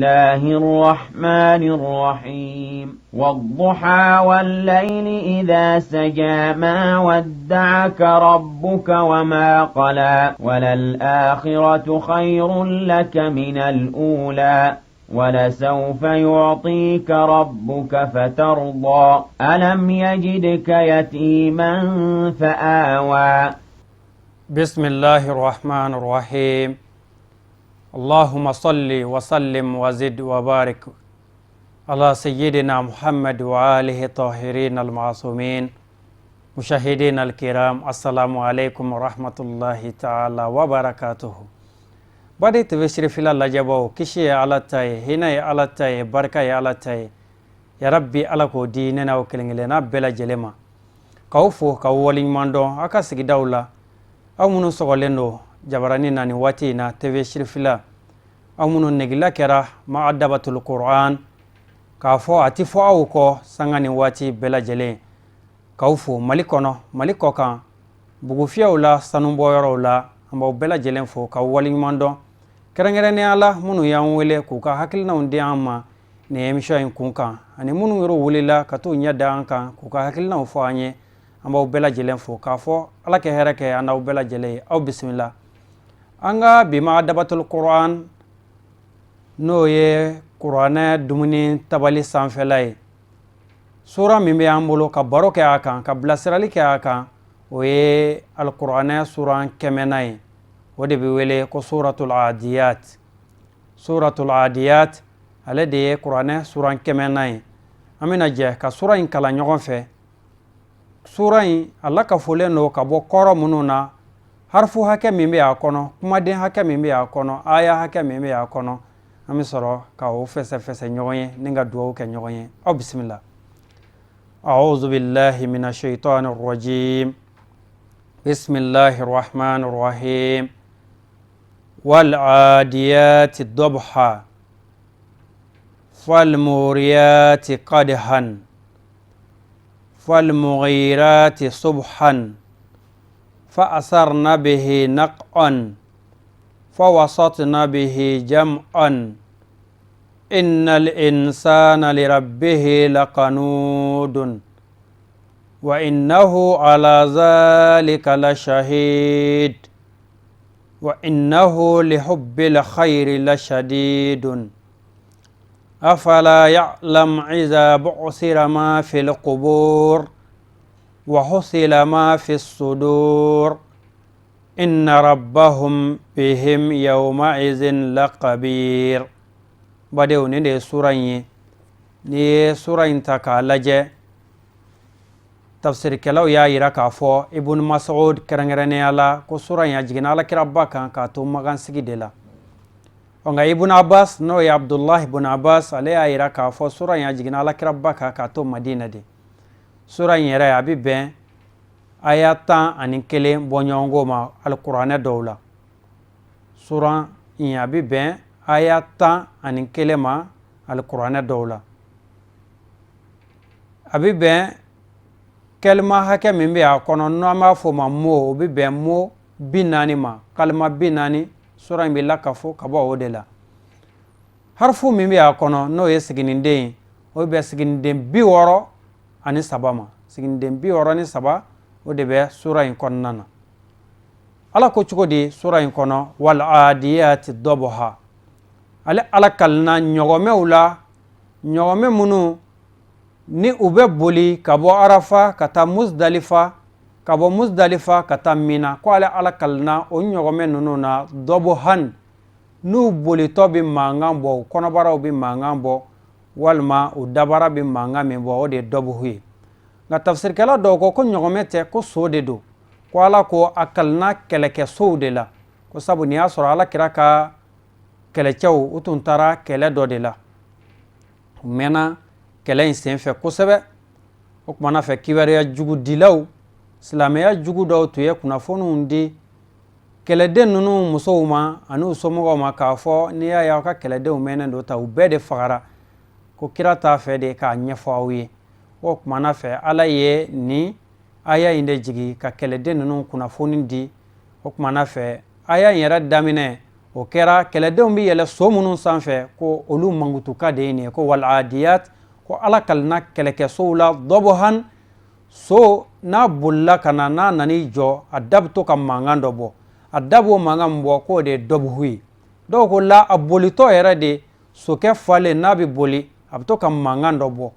الله الرحمن الرحيم. والضحى والليل إذا سجى ما ودعك ربك وما قلى وللآخرة خير لك من الأولى ولسوف يعطيك ربك فترضى. ألم يجدك يتيما فآوى. بسم الله الرحمن الرحيم. اللهم صل وسلم وزد وبارك على سيدنا محمد وآله الطاهرين المعصومين. مشاهدينا الكرام، السلام عليكم ورحمة الله تعالى وبركاته. Badi TV Sirifila lajɛbaw, kisi ye Ala ta ye, hinɛ ye Ala ta ye, barika ye Ala ta ye. Ya Rabbi, Ala k'o di ne n'aw kelen kelenna bɛɛ lajɛlen ma. K'aw fo, k'aw waleɲuman dɔn aw ka sigidaw la. Aw minnu sɔgɔlen don jabarani na nin waati in na TV Sirifila, aw minnu negela kɛra Ma'adabatul Qur'an k'a fɔ a ti fɔ aw kɔ sanga ni waati bɛɛ lajɛlen, k'aw fo Mali kɔnɔ, Mali kɔ kan, bugufiyɛw la, sanubɔyɔrɔw la, an b'aw bɛɛ lajɛlen fo k'aw waleɲuman dɔn, kɛrɛnkɛrɛnnenya la minnu y'an wele k'u ka hakilinaw di an ma nin émission in kun kan, ani minnu yɛrɛ wulila ka t'u ɲɛ da an kan k'u ka hakilinaw fɔ an ye. An b'aw bɛɛ lajɛlen fo k'a fɔ Ala kɛ hɛrɛ kɛ an n'aw bɛɛ lajɛlen ye. Aw bisimila an ka bi Ma'adabatul Qur'an, n'o ye kuranɛ dumuni tabali sanfɛla ye. Sura min bɛ an bolo ka baro kɛ a kan, ka bilasirali kɛ a kan, o ye alikuranɛ suran 100nan ye. O de bɛ wele ko Suratul Adiyat. Suratul Adiyat, ale de ye kuranɛ suran 100nan ye. An bɛna jɛ ka sura in kalan ɲɔgɔn fɛ. Sura in, a lakafolen don ka bɔ kɔrɔ minnu na, harifu hakɛ min bɛ a kɔnɔ, kumaden hakɛ min bɛ a kɔnɔ, aya hakɛ min bɛ a kɔnɔ, an bɛ sɔrɔ ka o fɛsɛfɛsɛ ɲɔgɔn ye ni ka dugawu kɛ ɲɔgɔn ye. Aw bisimila. أعوذ بالله من الشيطان الرجيم. بسم الله الرحمن الرحيم. والعاديات ضبحا فالموريات قدحا فالمغيرات صبحا فأثرن به نقعا فوسطن به جمعا. إن الإنسان لربه لكنود وإنه على ذلك لشهيد وإنه لحب الخير لشديد. أفلا يعلم إذا بعثر ما في القبور وحصل ما في الصدور إن ربهم بهم يومئذ لخبير. Badenw, nin de ye sura in ye. N'i ye sura in ta k'a lajɛ, tafsirikɛlaw y'a yira k'a fɔ, Ibn Mas'ud kɛrɛnkɛrɛnnenya la, ko sura in a jiginna alakiraba kan k'a to magansigi de la. Nka Ibn Abbas, n'o ye Abdullahi ibn Abbas, ale y'a yira k'a fɔ sura in a jiginna alakiraba kan k'a to Madina de. Sura in yɛrɛ, a bɛ bɛn aya 11 bɔɲɔgɔnko ma alikuranɛ dɔw la. Sura in, a bɛ bɛn aya 11 ma alikuranɛ dɔw la. A bɛ bɛn kalima hakɛ min bɛ a kɔnɔ, n'an b'a fɔ o ma mot, o bɛ bɛn mot 40 ma, kalima 40. Sura in bɛ lakafo ka bɔ o de la. Harifu min bɛ a kɔnɔ, n'o ye siginiden ye, o bɛ bɛn siginiden 63 ma. Siginiden 63, o de bɛ sura in kɔnɔna na. Ala ko cogo di sura in kɔnɔ? Wal adiyati dɔbha. Ale Ala kalina ɲɔgɔmɛw la, ɲɔgɔmɛ minnu ni u bɛ boli ka bɔ Arafa ka taa Musdalifa, ka bɔ Musdalifa ka taa Mina. Ko ale Ala kalina o ɲɔgɔmɛ ninnu na, dɔbhan, n'u bolitɔ bɛ mankan bɔ, u kɔnɔbaraw bɛ mankan bɔ, walima u dabara bɛ mankan min bɔ, o de ye dɔbuhu ye. Nka tafsirikɛla dɔw ko ko ɲɔgɔmɛ tɛ, ko so de don. Ko Ala ko a kalina kɛlɛkɛsow de la, ko sabu nin y'a sɔrɔ Ala kira ka kɛlɛcɛw, u tun taara kɛlɛ dɔ de la. U mɛnna kɛlɛ in senfɛ kosɛbɛ. O kumana fɛ, kibaruya jugu dilaw, silamɛya jugu dɔw tun ye kunnafoniw di kɛlɛden ninnu musow ma ani u somɔgɔw ma k'a fɔ n'i y'a ye aw ka kɛlɛdenw mɛnnen don ta, u bɛɛ de fagara, ko kira t'a fɛ de k'a ɲɛfɔ aw ye. O kumana fɛ, Ala ye nin aya in de jigi ka kɛlɛden ninnu kunnafoni di. O kumana fɛ, aya in yɛrɛ daminɛ O kɛra kɛlɛdenw bɛ yɛlɛ so minnu sanfɛ, ko olu mankutukan de ye nin ye, ko wal adiyat, ko Ala kalina kɛlɛkɛsow la, dɔbɔhan, so n'a bolila ka na, n'a nan'i jɔ, a da bɛ to ka mankan dɔ bɔ. A da b'o mankan min bɔ, k'o de ye dɔbuhu ye. Dɔw ko la, a bolitɔ yɛrɛ de, sokɛ falen n'a bɛ boli, a bɛ to ka mankan dɔ bɔ,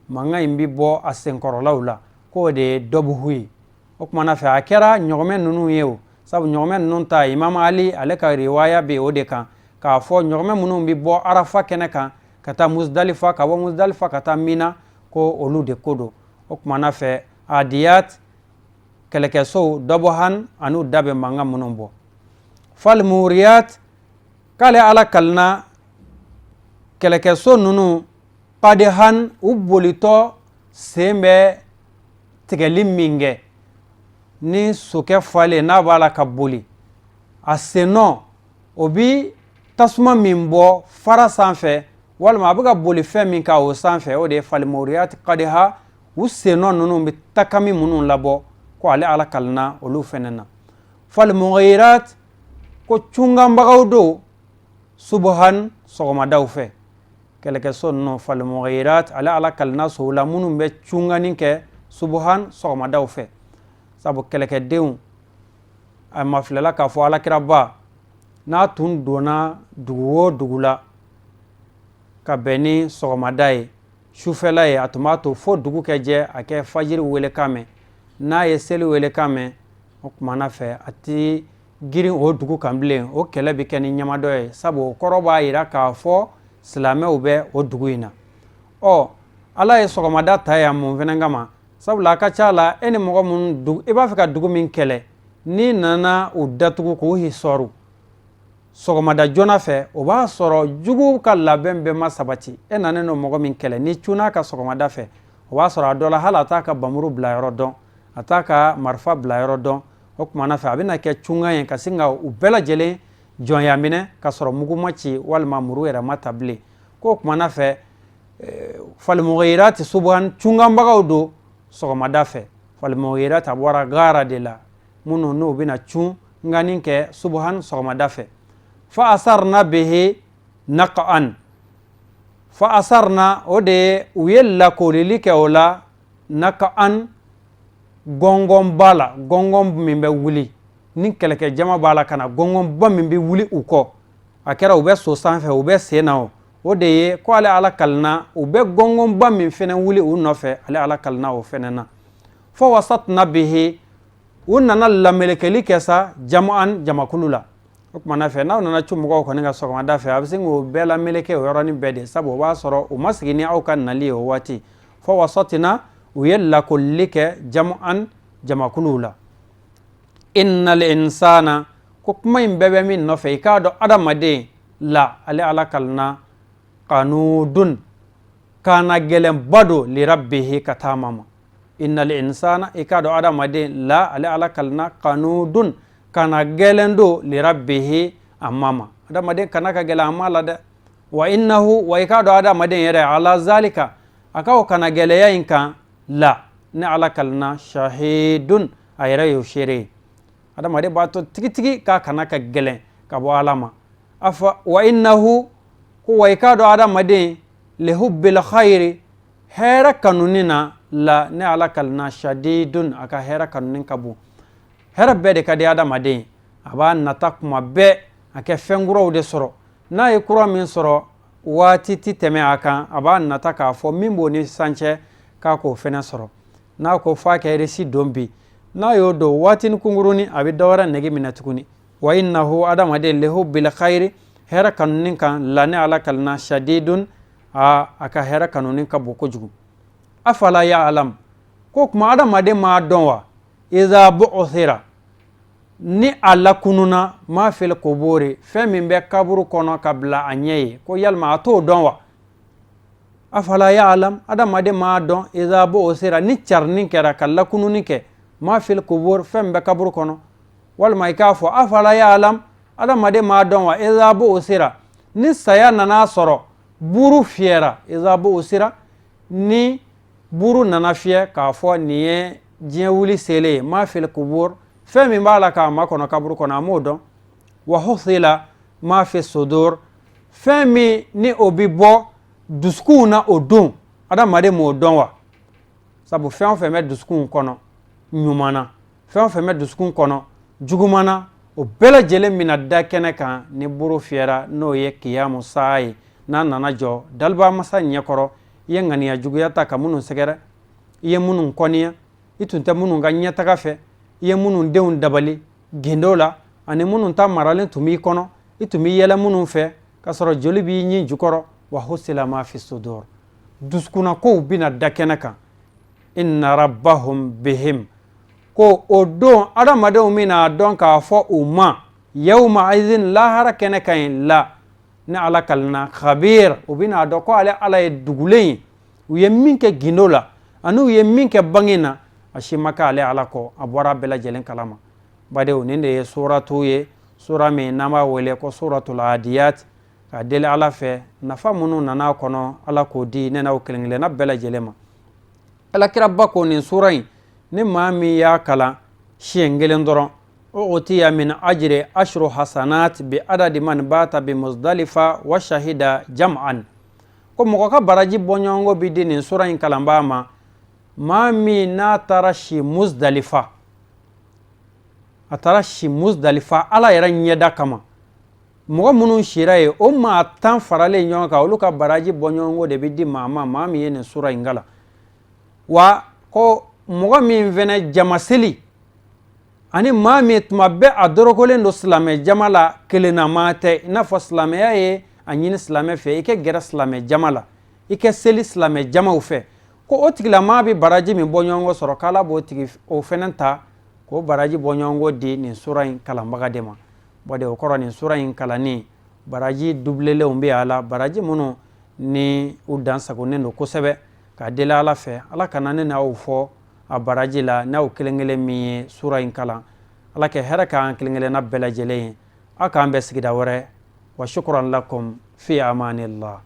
mankan in bɛ bɔ a senkɔrɔlaw la, k'o de ye dɔbuhu ye. O kumana fɛ, a kɛra ɲɔgɔmɛ ninnu ye o, sabu ɲɔgɔmɛ ninnu ta, Imam Ali ale ka riwaya bɛ o de kan, k'a fɔ ɲɔgɔmɛ minnu bɛ bɔ Arafa kɛnɛ kan ka taa Musdalifa, ka bɔ Musdalifa ka taa Mina, ko olu de ko don. O kumana fɛ, adiyat, kɛlɛkɛsow, dɔbɔhan, an'u da bɛ mankan minnu bɔ. Falmuriyat, k'ale Ala kalina kɛlɛkɛso ninnu, qadhan, u bolitɔ sen bɛ tigɛli min kɛ, ni sokɛ falen n'a b'a la ka boli, a sennɔ o bi tasuma min bɔ fara sanfɛ, walima a bɛ ka boli fɛn min kan o sanfɛ, o de ye falmuriyat qadha, u sennɔ ninnu bɛ takami minnu labɔ, ko ale Ala kalina olu fɛnɛ na. Falmughirat, ko cunganbagaw don, subuhan, sɔgɔmadaw fɛ, kɛlɛkɛso ninnu, falmughirat, ale Ala kalina sow la minnu bɛ cunganni kɛ subuhan, sɔgɔmadaw fɛ, sabu kɛlɛkɛdenw a mafilɛla k'a fɔ alakiraba n'a tun donna dugu o dugu la ka bɛn ni sɔgɔmada ye, sufɛla ye, a tun b'a to fo dugu kɛ jɛ, a kɛ fajiri welekan mɛn. N'a ye seli welekan mɛn, o kumana fɛ, a ti girin o dugu kan bilen. O kɛlɛ bɛ kɛ ni ɲamadɔ ye, sabu o kɔrɔ b'a yira k'a fɔ silamɛw bɛ o dugu in na. Ɔ, Ala ye sɔgɔmada ta yan mun fɛnɛ kama? Sabula a ka ca la, e ni mɔgɔ minnu i b'a fɛ ka dugu min kɛlɛ, n'i nana u datugu k'u hisɔru sɔgɔmada joona fɛ, o b'a sɔrɔ juguw ka labɛn bɛɛ ma sabati. E nanen don mɔgɔ min kɛlɛ, n'i cunna ka sɔgɔmada fɛ, o b'a sɔrɔ a dɔ la hali a t'a ka bamuru bila yɔrɔ dɔn, a t'a ka marifa bila yɔrɔ dɔn. O kumana fɛ, a bɛna kɛ cungan ye ka sin ka u bɛɛ lajɛlen jɔnya minɛ, ka sɔrɔ mugu ma ci walima muru yɛrɛ ma ta bilen. K'o kumana fɛ, falmughirati subuhan, cunganbagaw don sɔgɔmada fɛ. Falmughirati, a bɔra gara de la, minnu n'u bɛna cunganni kɛ subuhan, sɔgɔmada fɛ. Fa asarna bihi naqan, fa asarna, o de ye u ye lakolili kɛ o la, naqan, gɔngɔnba la, gɔngɔn min bɛ wuli ni kɛlɛkɛ jama b'a la ka na, gɔngɔnba min bɛ wuli u kɔ, a kɛra u bɛ so sanfɛ, u bɛ sen na, o o de ye ko ale Ala kalina u bɛ gɔngɔnba min fɛnɛ wuli u nɔfɛ, ale Ala kalina o fɛnɛ na. Fa wasatna bihi, u nana lamelekeli kɛ sa, jama'an, jamakulu la. O kumana fɛ, n'aw nana cun mɔgɔw kɔni ka sɔgɔmada fɛ, a bɛ se k'o bɛɛ lameleke o yɔrɔnin bɛɛ de, sabu o b'a sɔrɔ u ma sigi ni aw ka nali ye o waati. Fa wasatna, u ye lakolili kɛ, jama'an, jamakuluw la. Innal insana, ko kuma in bɛɛ bɛ min nɔfɛ, i k'a dɔn adamaden la, ale Ala kalina, kanudun, kana gɛlɛnba don, lirabbihi, ka taama ma. Innal insana, i k'a dɔn adamaden la, ale Ala kalina, kanudun, kana gɛlɛn don, lirabbihi, a ma ma. Adamaden kana ka gɛlɛn a ma la dɛ. Wa innahu, wa i k'a dɔn adamaden yɛrɛ, ala zalika, a ka o kana gɛlɛya in kan la, ne Ala kalina, shahidun, a yɛrɛ y'o seere ye. Adamaden b'a to tigitigi k'a kana ka gɛlɛn ka bɔ Ala ma. Afa wa innahu, ko wa i k'a dɔn adamaden, lihubbil khayri, hɛrɛ kanuni na la, ne Ala kalina, shadidun, a ka hɛrɛ kanuni ka bon. Hɛrɛ bɛɛ de ka di adamaden, a b'a nata kuma bɛɛ a kɛ fɛn kuraw de sɔrɔ. N'a ye kura min sɔrɔ, waati tɛ tɛmɛ a kan, a b'a nata k'a fɔ min b'o ni san cɛ, k'a k'o fɛnɛ sɔrɔ. N'a ko f'a kɛ resi don bi, n'a y'o don, waatinin kunkurunin, a bɛ dɔwɛrɛ nege minɛ tuguni. Wa innahu, adamaden, lihubbil khayri, hɛrɛ kanuni kan la, ne Ala kalina, shadidun, a ka hɛrɛ kanuni ka bon kojugu. Afala ya'lam, ko kuma adamaden m'a dɔn wa, iza bu'thira, ni a lakununa, ma fil kuburi, fɛn min bɛ kaburu kɔnɔ ka bila a ɲɛ ye, ko yalima a t'o dɔn wa? Afala ya'lam, adamaden m'a dɔn, iza bu'thira, ni carinni kɛra ka lakununi kɛ, ma fil kubur, fɛn min bɛ kaburu kɔnɔ. Walima i k'a fɔ, afala ya'lam, adamaden m'a dɔn wa, iza bu'thira, ni saya nana sɔrɔ buru fiyɛra, iza bu'thira, ni buru nana fiyɛ k'a fɔ nin ye diɲɛ wuli selen ye, ma fil kubur, fɛn min b'a la k'a makɔnɔ kaburu kɔnɔ, a m'o dɔn. Wa husila, ma fi sudur, fɛn min ni o bɛ bɔ dusukunw na o don, adamaden m'o dɔn wa? Sabu fɛn o fɛn bɛ dusukun kɔnɔ ɲuman na, fɛn o fɛn bɛ dusukun kɔnɔ juguman na, o bɛɛ lajɛlen bɛna da kɛnɛ kan ni buru fiyɛra, n'o ye kiyamu saa ye. N'a nana jɔ daliba masa ɲɛkɔrɔ, i ye ŋaniya juguya ta ka minnu sɛgɛrɛ, i ye minnu kɔniya, i tun tɛ minnu ka ɲɛtaga fɛ, i ye minnu denw dabali gindo la, ani minnu ta maralen tun b'i kɔnɔ, i tun b'i yɛlɛ minnu fɛ k'a sɔrɔ joli b'i ɲin jukɔrɔ. Wa husila ma fi sudur, dusukunna kow bɛna da kɛnɛ kan. Inna rabbahum bihim, ko o don adamadenw bɛna dɔn k'a fɔ u ma yawma izin, lahara kɛnɛ kan yen la, ni ala kalina khabir, u bɛna dɔn ko ale ala ye dugulen ye. U ye min kɛ gindo la ani u ye min kɛ bange na, a si ma kɛ ale ala kɔ, a bɔra bɛɛ lajɛlen kalama. Badenw, nin de ye suratu ye, sura min n'an b'a wele ko suratul adiyat. K'a deli ala fɛ, nafa minnu nana a kɔnɔ, ala k'o di ne n'aw kelen kelenna bɛɛ lajɛlen ma. Alakiraba ko nin sura in, ni maa min y'a kalan siɲɛ kelen dɔrɔn, utiya min ajri ashru hasanat bi adadi man bata bi muzdalifa wa shahida jam'an, ko mɔgɔ ka baraji bɔɲɔgɔnko bɛ di nin sura in kalanbaa ma, maa min n'a taara si muzdalifa, a taara si muzdalifa ala yɛrɛ ɲɛda kama. Mɔgɔ minnu sira yen, o maa 10 faralen ɲɔgɔn kan, olu ka baraji bɔɲɔgɔnko de bɛ di maa ma, maa min ye nin sura in kalan. Wa ko mɔgɔ min fɛnɛ jama seli, ani maa min tuma bɛɛ a dɔrɔkolen don silamɛ jama la, kelennamaa tɛ, i n'a fɔ silamɛya ye a ɲini silamɛ fɛ i ka gɛrɛ silamɛ jama la, i ka seli silamɛ jamaw fɛ, ko o tigilamaa bɛ baraji min bɔɲɔgɔnko sɔrɔ, k'ala b'o tigi o fɛnɛ ta k'o baraji bɔɲɔgɔnko di nin sura in kalanbaga de ma. Baden, o kɔrɔ nin sura in kalanni baraji dubilelenw bɛ a la, baraji minnu ni u dansagonnen don kosɛbɛ. K'a deli ala fɛ, ala kana ne n'aw fɔ a baraji la, n'aw kelen kelen min ye sura in kalan. Ala kɛ hɛrɛ k'an kelen kelenna bɛɛ lajɛlen ye. Aw k'an bɛn sigida wɛrɛ. Wa shukran lakum, fi amanillah.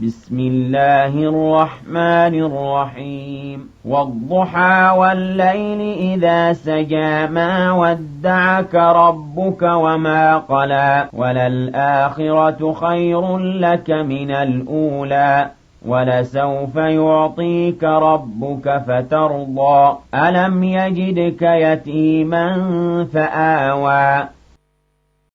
بسم الله الرحمن الرحيم. والضحى والليل إذا سجى، ما ودعك ربك وما قلى، وللآخرة خير لك من الأولى، ولسوف يعطيك ربك فترضى. ألم يجدك يتيما فآوى.